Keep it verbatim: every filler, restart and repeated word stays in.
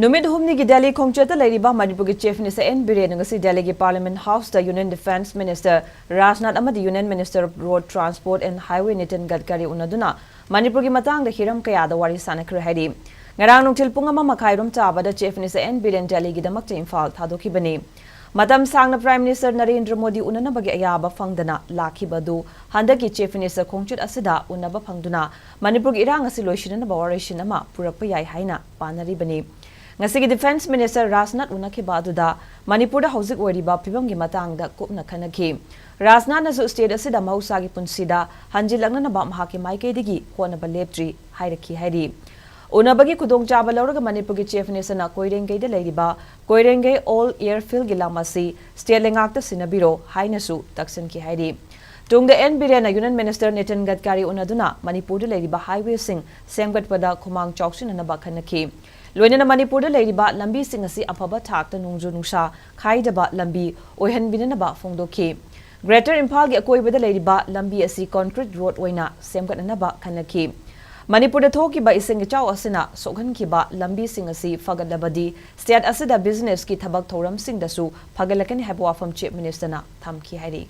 ꯅꯨꯃꯤꯠ ꯍꯨꯝꯅꯤꯒꯤ ꯗꯦꯜꯂꯤ ꯈꯣꯡꯆꯠꯇ ꯂꯩꯔꯤꯕ ꯃꯅꯤꯄꯨꯔꯒꯤ Chief Minister ꯑꯦꯟ ꯕꯤꯔꯦꯟꯅ ꯉꯁꯤ ꯗꯦꯜꯂꯤꯒꯤ Parliament Houseꯇ Union Defence Minister Rajnath ꯑꯃꯗꯤ Union Minister of Road Transport and Highway Nitin ꯒꯗꯀꯥꯔꯤ ꯎꯅꯗꯨꯅ ꯃꯅꯤꯄꯨꯔꯒꯤ ꯃꯇꯥꯡꯗ ꯍꯤꯔꯝ ꯀꯌꯥꯗ ꯋꯥꯔꯤ ꯁꯥꯟꯅꯈ꯭ꯔꯦ ꯍꯥꯏꯔꯤ꯫ ꯉꯔꯥꯡ ꯅꯨꯡꯊꯤꯜ ꯄꯨꯡ ꯑꯃ ꯃꯈꯥꯏꯔꯣꯝ ꯆꯥꯕꯗ Chief Minister ꯑꯦꯟ ꯕꯤꯔꯦꯟ ꯗꯦꯜꯂꯤꯒꯤꯗꯃꯛꯇ ꯏꯝꯐꯥꯜ ꯊꯥꯗꯣꯛꯈꯤꯕꯅꯤ꯫ ꯃꯇꯝ ꯁꯥꯡꯅ Prime Minister ꯅꯔꯦꯟꯗ꯭ꯔ ꯃꯣꯗꯤ ꯎꯅꯅꯕꯒꯤ ꯑꯌꯥꯕ ꯐꯪꯗꯅ ꯂꯥꯛꯈꯤꯕ ꯑꯗꯨ ꯍꯟꯗꯛꯀꯤ Chief Minister ꯈꯣꯡꯆꯠ ꯑꯁꯤꯗ ꯎꯅꯕ ꯐꯪꯗꯨꯅ ꯃꯅꯤꯄꯨꯔꯒꯤ ꯏꯔꯥꯡ ꯑꯁꯤ ꯂꯣꯏꯁꯤꯟꯅꯅꯕ ꯋꯥꯔꯣꯏꯁꯤꯟ ꯑꯃ ꯄꯨꯔꯛꯄ ꯌꯥꯏ ꯍꯥꯏꯅ ꯄꯥꯅꯔꯤꯕꯅꯤ꯫ ꯉꯁꯤꯒꯤ Defence Minister ꯔꯥꯖꯅꯥꯊ ꯎꯅꯈꯤꯕ ꯑꯗꯨꯗ ꯃꯅꯤꯄꯨꯔꯗ ꯍꯧꯖꯤꯛ ꯑꯣꯏꯔꯤꯕ ꯐꯤꯕꯝꯒꯤ ꯃꯇꯥꯡꯗ ꯀꯨꯞꯅ ꯈꯟꯅꯈꯤ꯫ ꯔꯥꯖꯅꯥꯊꯅꯁꯨ state ꯑꯁꯤꯗ ꯃꯍꯧꯁꯥꯒꯤ ꯄꯨꯟꯁꯤꯗ ꯍꯟꯖꯤꯜꯂꯛꯅꯅꯕ ꯃꯍꯥꯛꯀꯤ ꯃꯥꯏꯀꯩꯗꯒꯤ ꯍꯣꯠꯅꯕ ꯂꯦꯞꯇ꯭ꯔꯤ ꯍꯥꯏꯔꯛꯈꯤ ꯍꯥꯏꯔꯤ꯫ ꯎꯅꯕꯒꯤ ꯈꯨꯗꯣꯡꯆꯥꯕ ꯂꯧꯔꯒ ꯃꯅꯤꯄꯨꯔꯒꯤ Chief Ministerꯅ ꯀꯣꯏꯔꯦꯡꯒꯩꯗ ꯂꯩꯔꯤꯕ ꯀꯣꯏꯔꯦꯡꯒꯩ Old Airfieldꯒꯤ ꯂꯝ ꯑꯁꯤ state ꯂꯩꯉꯥꯛꯇ ꯁꯤꯟꯅꯕꯤꯔꯣ ꯍꯥꯏꯅꯁꯨ ꯇꯛꯁꯤꯟꯈꯤ ꯍꯥꯏꯔꯤ꯫ ꯇꯨꯡꯗ ꯑꯦꯟ ꯕꯤꯔꯦꯟꯅ Union Minister ꯅꯤꯇꯤꯟ ꯒꯗꯀꯥꯔꯤ ꯎꯅꯗꯨꯅ ꯃꯅꯤꯄꯨꯔꯗ ꯂꯩꯔꯤꯕ highwayꯁꯤꯡ ꯁꯦꯝꯒꯠꯄꯗ ꯈꯨꯃꯥꯡ ꯆꯥꯎꯁꯤꯟꯅꯅꯕ ꯈꯟꯅꯈꯤ꯫ ꯂꯣꯏꯅꯅ ꯃꯅꯤꯄꯨꯔꯗ ꯂꯩꯔꯤꯕ ꯂꯝꯕꯤꯁꯤꯡ ꯑꯁꯤ ꯑꯐꯕ ꯊꯥꯛꯇ ꯅꯣꯡꯖꯨ ꯅꯨꯡꯁꯥ ꯈꯥꯏꯗꯕ ꯂꯝꯕꯤ ꯑꯣꯏꯍꯟꯕꯤꯅꯅꯕ ꯐꯣꯡꯗꯣꯛꯈꯤ꯫ Greater ꯏꯝꯐꯥꯜꯒꯤ ꯑꯀꯣꯏꯕꯗ ꯂꯩꯔꯤꯕ ꯂꯝꯕꯤ ꯑꯁꯤ concrete road ꯑꯣꯏꯅ ꯁꯦꯝꯒꯠꯅꯅꯕ ꯈꯟꯅꯈꯤ꯫ ꯃꯅꯤꯄꯨꯔꯗ ꯊꯣꯛꯈꯤꯕ ꯏꯁꯤꯡ ꯏꯆꯥꯎ ꯑꯁꯤꯅ ꯁꯣꯛꯍꯟꯈꯤꯕ ꯂꯝꯕꯤꯁꯤꯡ ꯑꯁꯤ ꯐꯒꯠꯂꯕꯗꯤ state ꯑꯁꯤꯗ businessꯀꯤ ꯊꯕꯛ ꯊꯧꯔꯝꯁꯤꯡꯗꯁꯨ ꯐꯒꯠꯂꯛꯀꯅꯤ ꯍꯥꯏꯕ ꯋꯥꯐꯝ Chief Ministerꯅ ꯊꯝꯈꯤ ꯍꯥꯏꯔꯤ꯫